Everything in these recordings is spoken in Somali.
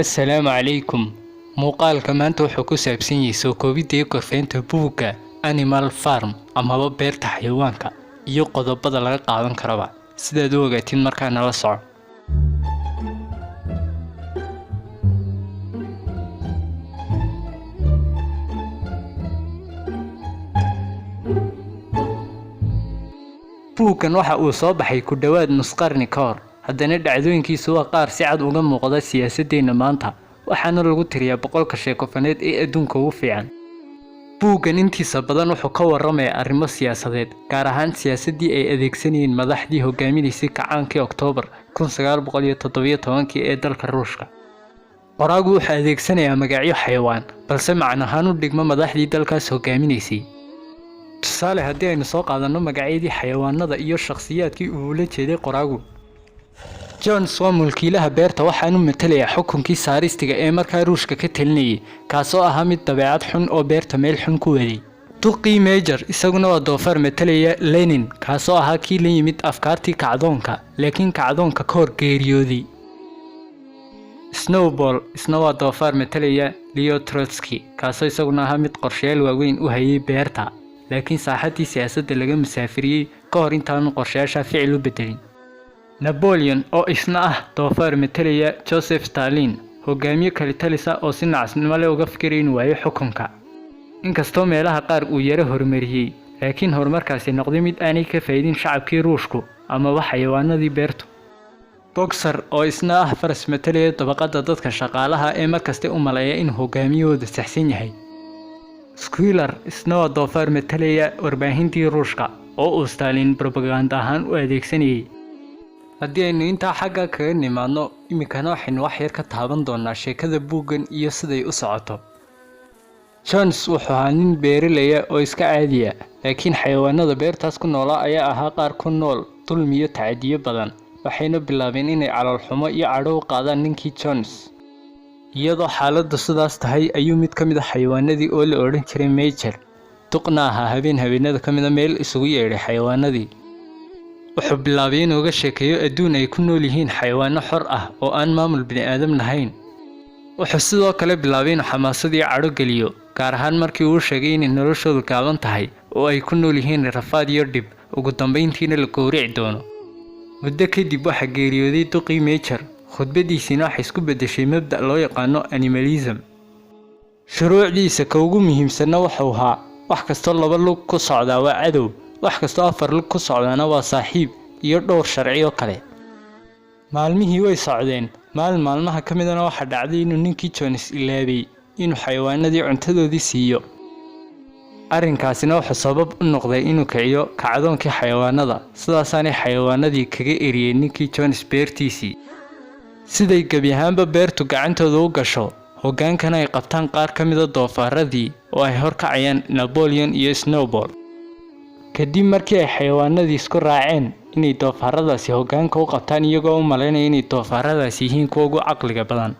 Assalaamu calaykum. Muuqaalka maanta wuxuu ku saabsan yahay soo koobidda iyo gorfaynta buugga Animal Farm amaba beerta xayawaanka iyo qodobada laga qaadan karaba. Sidaad u ogaatiin markaa nala soco. Buuggan waxa uu soo baxay ku dhowaad nus qarni ka hor, haddana dhacdooyinkiisu waa qaar si cad uga muuqda siyaasaddeena maanta, waxaana lagu tiriyaa 100-ka sheeko-faneed ee adduunka ugu fiican. Buuggan intiisa badan wuxuu ka warramayaa arrimo siyaasadeed, gaar ahaan siyaasaddii ay adeegsanayeen madaxdii hogaaminaysay kacaankii Oktoobar 1917 ee dalka Ruushka. Qoraagu wuxuu adeegsanayaa magacyo xayawaan, balse macno ahaan u dhigma madaxdii dalkaas hogaaminaysay. Tusaale, haddii aynu soo qaadanno magacyadii xayawaanada iyo shakhsiyaadkii uu ula jeeday qoraagu. Jones waa mulkiilaha beerta, waxaanu matalayaa xukunkii saaristiga ee markaa Ruushka ka talinayay, kaasoo ahaa mid dabeecad xun oo beerta meel xun ku waday. Duqii Major isaguna waa doofaar matalaya Lenin, kaasoo ahaa kii la yimid afkaartii kacdoonka, laakiin kacdoonka ka hor geeriyooday. Snowball isna waa doofaar matalaya Leo Trotsky, kaasoo isaguna ahaa mid qorshayaal waaweyn u hayay beerta, laakiin saaxaddii siyaasadda laga musaafiriyey ka hor intaanu qorshayaasha ficil u bedelin. Napoleon oo isna ah doofaar matalaya Joseph Stalin, hogaamiye kalitalisa oo si nacasnimo leh uga fikiraya inuu waayo xukunka. Inkastoo meelaha qaar uu yara horumariyey, laakiin horumarkaasi noqday mid aanay ka faa'iidin shacabkii Ruushku amaba xayawaanadii beertu. Boxer oo isna ah faras matalaya dabaqadda dadka shaqaalaha ee markasta u maleeya in hogaamiyahooda saxsan yahay. Squealer isna waa doofaar matalaya warbaahintii Ruushka oo uu Stalin propaganda ahaan u adeegsanayay. Haddii aynu intaa xagga kaga nimaadno, iminkana waxaynu wax yar ka taaban doonaa sheekada buuggan iyo siday u socoto. Jones wuxuu ahaa nin beeraley ah oo iska caadiya, laakiin xayawaanada beertaas ku noolaa ayaa ahaa qaar ku nool dulmi iyo tacadiyo badan, waxayna bilaabeen inay calool xumo iyo cadho u qaadaan ninkii Jones. Iyadoo xaaladdu sidaas tahay ayuu mid ka mid ah xayawaanadii oo la odhan jiray Major, duqna ahaa, habeen habeenada ka mid ah meel isugu yeedhay xayawaanadii. Wuxuu bilaabay inuu uga sheekeeyo adduun ay ku nool yihiin xayawaano xor ah oo aan maamul bini'aadam lahayn. Wuxuu sidoo kale bilaabay inuu xamaasad iyo cadho geliyo, gaar ahaan markii uu sheegay inay noloshoodu gaaban tahay oo ay ku nool yihiin rafaad iyo dhib, ugu dambayntiina la gowrici doono. Muddo kadib waxaa geeriyooday duqii Major, khudbadiisiina waxay isku beddeshay mabda' loo yaqaano animalism. Shuruucdiisa ka ugu muhiimsanna wuxuu ahaa wax kastoo laba lug ku socdaa waa cadow, wax kastoo afar lug ku socdaana waa saaxiib, iyo dhowr sharci oo kale. Maalmihii way socdeen, maalin maalmaha ka midana waxaa dhacday inuu ninkii Jones ilaabay inuu xayawaanadii cuntadoodii siiyo. Arrinkaasina wuxuu sabab u noqday inuu kiciyo kacdoonkii xayawaanada, sidaasaanay xayawaanadii kaga eriyeen ninkii Jones beertiisii. Siday gebi ahaanba beertu gacantooda u gasho, hoggaankana ay qabtaan qaar ka mid ah doofaaradii oo ay horkacayaan Napoleon iyo Snowball. Kadib markii ay xayawaanadii isku raaceen inay doofaaradaasi hoggaanka u qabtaan, iyagoo u malaynaya inay doofaaradaasi yihiin kuwa ugu caqliga badan.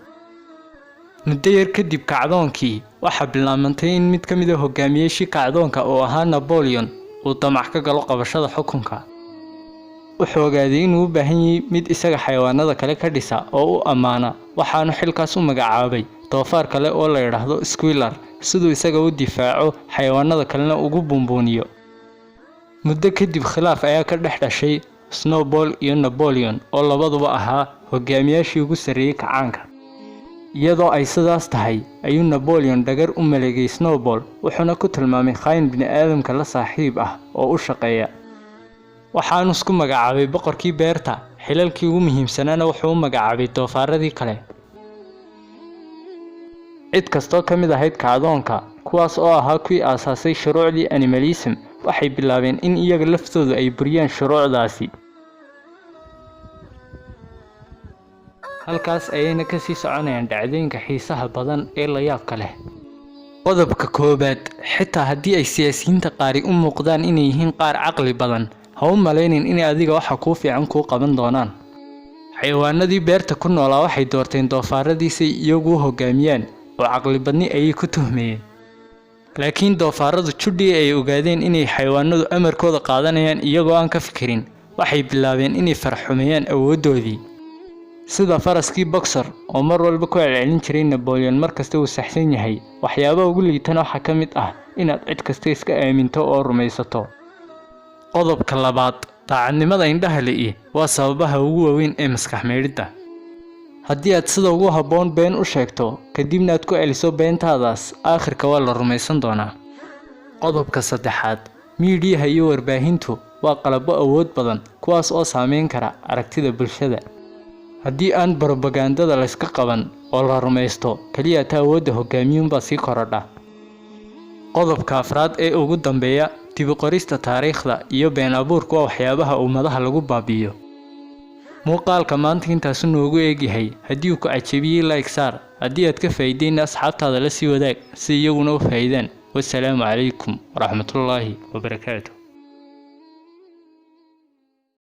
Muddo yar kadib kacdoonkii, waxaa bilaabantay in mid ka mid ah hogaamiyeyaashii kacdoonka oo ahaa Napoleon uu damac ka galo qabashada xukunka. Wuxuu ogaaday inuu u baahan yahay mid isaga xayawaanada kale ka dhisa oo u ammaana, waxaanu xilkaas u magacaabay doofaar kale oo la yidhaahdo Squealer, siduu isaga u difaaco xayawaanada kalena ugu buunbuuniyo. Muddo kadib khilaaf ayaa ka dhex dhashay Snowball iyo Napoleon oo labaduba ahaa hogaamiyaashii ugu sarreeyay kacaanka. Iyadoo ay sidaas tahay ayuu Napoleon dhagar u maleegay Snowball, wuxuuna ku tilmaamay khaa'in bini'aadamka la saaxiib ah oo u shaqeeya. Waxaanu isku magacaabay boqorkii beerta, xilalkii ugu muhiimsanaana wuxuu u magacaabay doofaaradii kale. Cid kastoo ka mid ahayd kacdoonka, kuwaas oo ahaa kuwii aasaasay shuruucdii animalism, waxay bilaabeen in iyaga laftoodu ay buriyaan shuruucdaasi. Halkaas ayayna ka sii soconayaan dhacdooyinka xiisaha badan ee la yaabka leh. Qodobka koowaad, xitaa haddii ay siyaasiyiinta qaari u muuqdaan inay yihiin qaar caqli badan, ha u malaynin inay adiga waxa kuu fiican kuu qaban doonaan. Xayawaanadii beerta ku noolaa waxay doorteen doofaaradii si ay iyagu u hoggaamiyaan, oo caqli badni ayay ku tuhmayeen. Laakiin doofaaradu judhii ay ogaadeen inay xayawaanadu amarkooda qaadanayaan iyagoo aan ka fikirin, waxay bilaabeen inay farxumeeyaan awooddoodii. Sida faraskii Boxer oo mar walba ku celcelin jiray Napoleon mar kasta uu saxsan yahay, waxyaabaha ugu liitana waxaa ka mid ah inaad cid kasta iska aaminto oo rumaysato. Qodobka labaad, daacadnimada indhaha li'i waa sababaha ugu waaweyn ee maskax maydhidda. Haddii aad sida ugu habboon been u sheegto, kadibna aad ku celiso beentaadaas, aakhirka waa la rumaysan doonaa. Qodobka saddexaad, miidiyaha iyo warbaahintu waa qalabbo awood badan, kuwaas oo saameyn kara aragtida bulshada. Haddii aan barobagandada la iska qaban oo la rumaysto, kaliya ta awoodda hogaamiyuunbaa sii korodha. Qodobka afraad ee ugu dambeeya, dib u qorista taariikhda iyo been abuurku waa waxyaabaha ummadaha lagu baabi'iyo. Muuqaalka maanta intaasu noogu eegyahay. Haddii uu ku cajabiyey, like saar. Haddii aad ka faa'iideyna, asxaabtaada la sii wadaag si iyaguna u faa'iidaan. Wassalaamu calaykum waraxmatullaahi wabarakaatu.